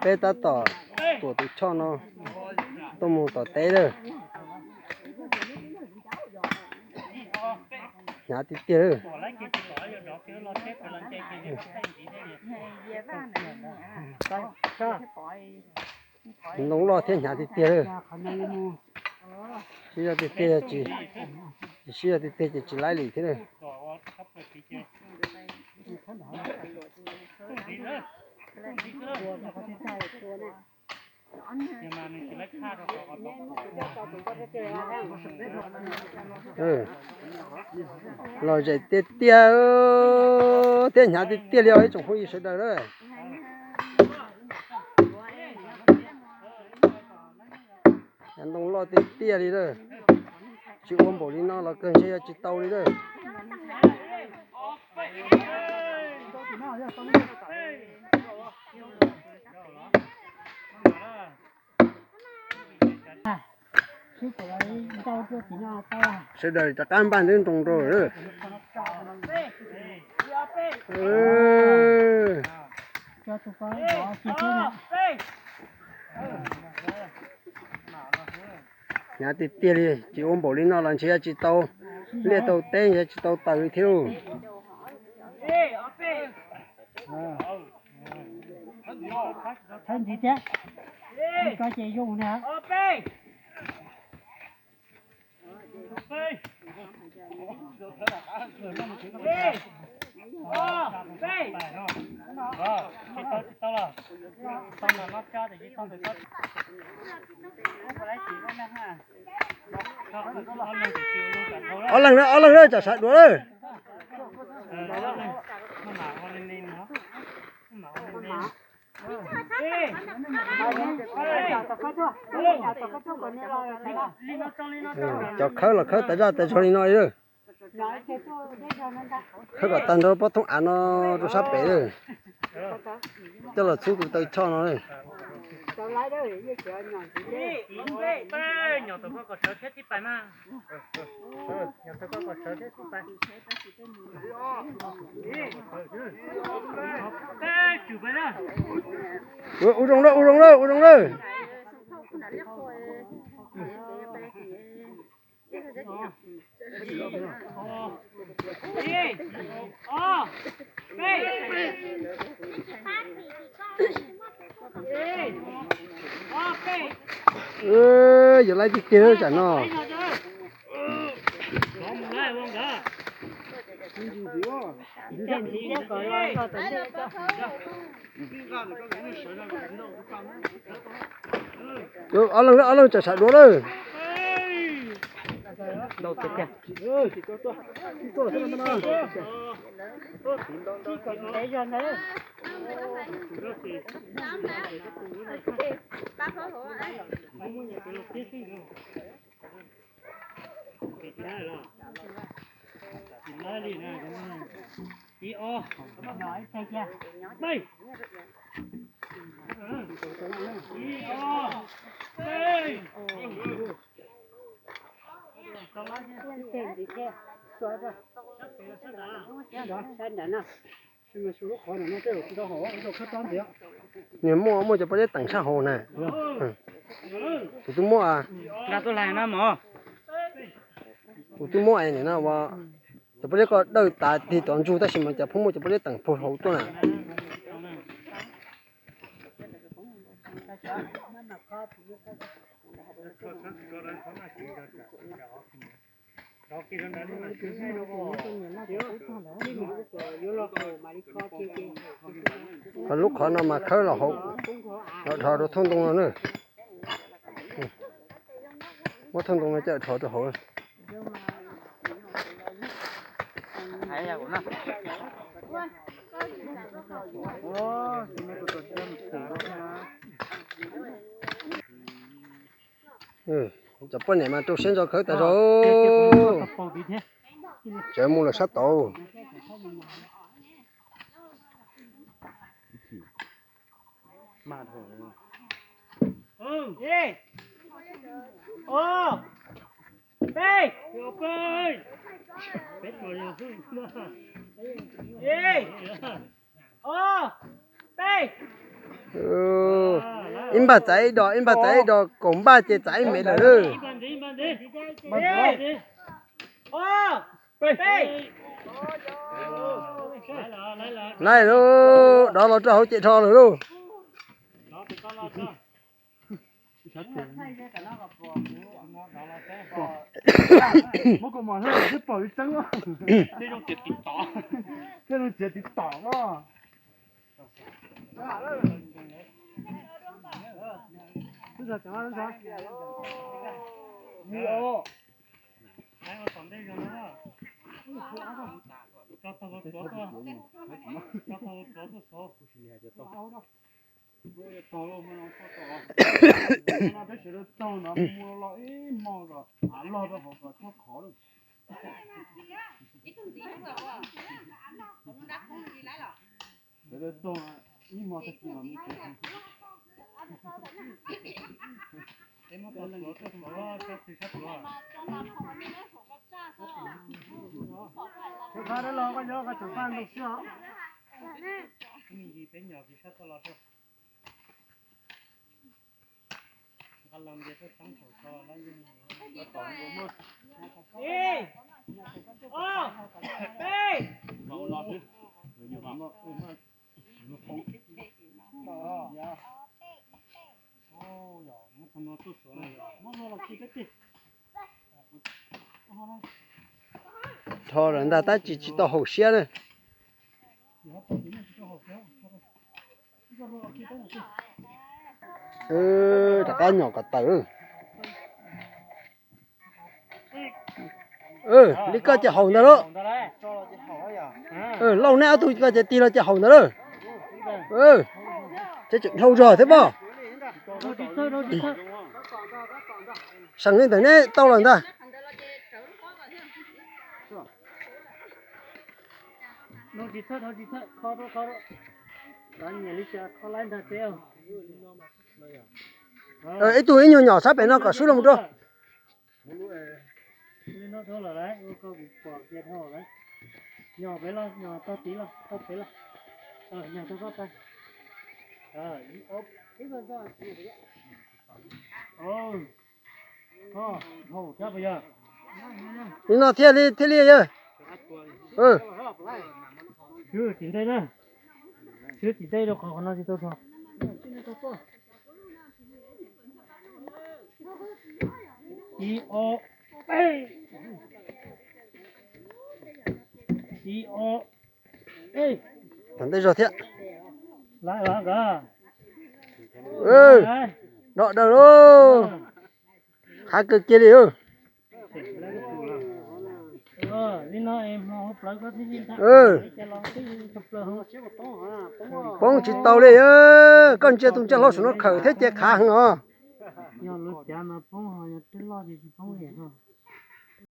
Peb tab tom tuam tus choj no tuaj mus tom teb lawm. Hnyav tiag tiag lawm. Ntoo loj thiab hnyav tiag tiag lawm. Siv zog tiag tiag, tsis siv zog tiag tiag ces tsis laib li thiab lawm. Los zem tiag tiag thiab hnyav tiag tiag li os ib tsoom phooj ywg sawv daws na. Ntoo loj tiag tiag li lawm. Tsis ua npaum li no los kawg ntshe yog tsis tau li lawm. Sawv daws rov qab npaj nroos nroos lawm. Hnyav tiag tiag li, tsis ua npaum li no los ntshe yog tsis tau liaj tau teb, yog tsis tau taws li thiab lauj. Ob leeg na, ob leeg na, tsam sawv dua lawm. Cov khawb los khawb tas zaj tas zog li no li. Khawb kom tag nrho pob thoob av no rau sab pem lawm. Coj los txhub tus taw choj no. Ua zoo lawm, ua zoo lawm, ua zoo lawm. Yuav laib tiag tiag tsam no. Ob leeg, ob leeg tsam sawv dua lawm. Nws muaj, muaj cov pob zeb teem sab hauv na. Kuv twb muab, kuv twb muab no, cov pob zeb ko dawj tas tig tom ntug tab sis mas cas pheej muaj cov pob zeb teem puag hauv tuaj na. Qhov lub qhov no mas khawb los hauv, los dhos rau thooj ntoo no na. Muab thooj ntoo no coj dhos rau hauv. Cov poj niam mas rau siab ntso khawb tas zog. Tseem mus lawm sab tod. Ib npaj txav ib do, ib npaj txav ib do, kaum npaj ces txav ib mev lawm. Laij lauj, dov los rau hauv ces dhos lawm lauj. Muab kua mos thiab pom tseeb, thiab zoo txiav tiv tom. Tog, peb sawv daws tog no mus los ib hmo kom av log rau hauv kom txhob khov lawm. Sawv daws tog ib hmo tag kis mam mus tsev. Dhos lawm ntag tab sis tsis tau haum siab na. Rov qab nyom kom tawm. Li koj ces haum ntag lauj. Lauj, neb ob tug koj ces tig los ces haum ntag lauj. Tseem dhau zog thiab pob. Seem li ntawm neb tau lawm ntag. Ib tug ib nyuag nyom sab pem no kom swb los rau. Li no thiaj li thiaj li yawg. Swb txiv ntej na, swb txiv ntej rau qhov qhov no tsis tau rho. Ib ob peb, ib ob peb. Tom ntej zog thiab. Lawm nkawd. Dom daws lauj. Qhav kawg kiag li. Li no es hmo hauv plawv koj thiaj li ntag. Poob tsis tau li. Koj ntsia tus ntsia hlau saum no khawm thiab ces qhav heev os. Yog lawv cav mas poob, ho yog twb loj ces tsis poob li.